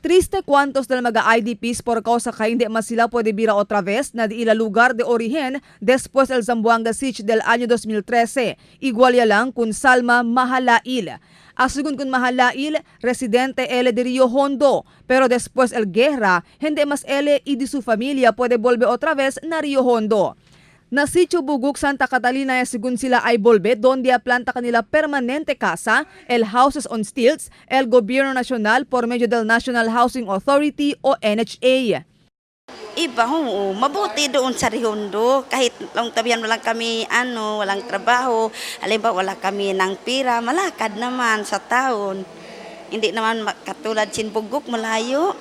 Triste cuantos del mga IDPs por causa kay hindi mas sila pwede bira otra vez na di ila lugar de origen después el Zamboanga Siege del año 2013. Igual ya lang kun Salma Mahalail. Asegun kun Mahalail, residente ele de Rio Hondo. Pero después el guerra, hindi mas ele y de su familia puede volver otra vez na Rio Hondo. Na Sitio Buguk, Santa Catalina, según sila ay volve, donde planta kanila permanente casa, el Houses on Stilts, el Gobierno Nacional por medio del National Housing Authority o NHA. Iba, oo. Mabuti doon sa Rihondo. Kahit lang tabihan mo lang kami, ano, walang trabaho. Halimbawa, wala kami ng pira, malakad naman sa taon. Hindi naman katulad Sinbugok, malayo.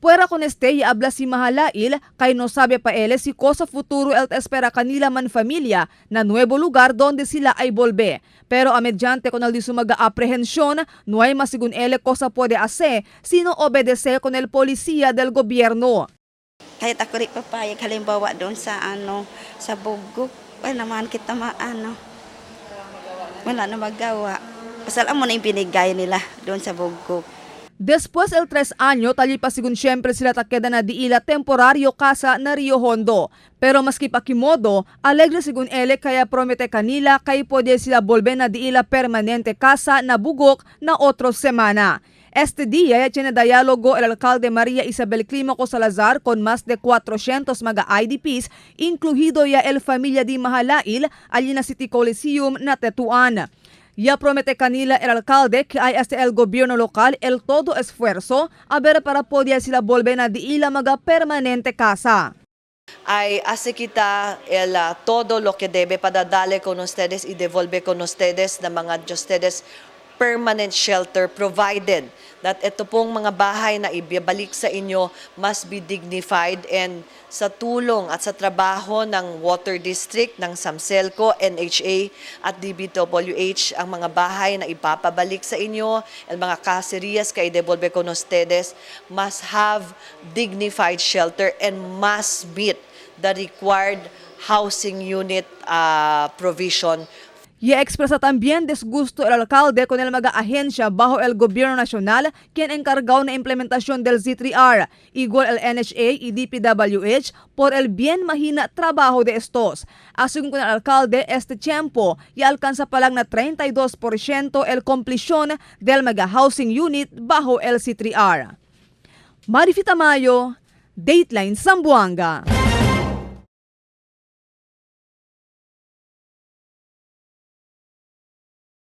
Puwera con este y habla si Mahalail kay no sabe pa ele si cosa futuro el te espera kanila man familia na nuevo lugar donde sila ay volve. Pero a mediante con el di su maga aprehensión, no hay mas según ele cosa puede hacer sino obedece con el policía del gobierno. Kahit ako rin papayag, halimbawa doon sa, ano, sa Bugok, wala naman kita maano. Wala na magawa. Basta alam mo na yung binigay nila doon sa Bugok. Después el 3 año, tali pa sigun siyempre sila takeda na diila temporaryo casa na Rio Hondo. Pero maski pakimodo, alegre sigun ele kaya promete kanila kay pwede sila volver na diila permanente casa na Bugok na otro semana. Este día ya tiene diálogo el alcalde María Isabel Clímaco Salazar con más de 400 mga IDPs, incluido ya el familia di Mahalail, allí na City Coliseum na Tetuan. Ya promete kanila el alcalde que hay hasta el gobierno local el todo esfuerzo a ver para poder sila volver na diila maga permanente casa. Ay hace kita el todo lo que debe para darle con ustedes y devolver con ustedes na mga ustedes permanent shelter, provided that ito pong mga bahay na ibabalik sa inyo must be dignified, and sa tulong at sa trabaho ng Water District, ng Zamcelco, NHA at DPWH, ang mga bahay na ipapabalik sa inyo and mga caserías que devolver con ustedes must have dignified shelter and must meet the required housing unit provision. Y expresa también disgusto el alcalde con el mga agencia bajo el gobierno nacional quien encargado na implementación del Z3R, igual el NHA y DPWH, por el bien mahina trabajo de estos. Asegun con el alcalde, este tiempo ya alcanza pa lang na 32% el compleción del mega housing unit bajo el C3R. Marifita Mayo, Dateline Zamboanga.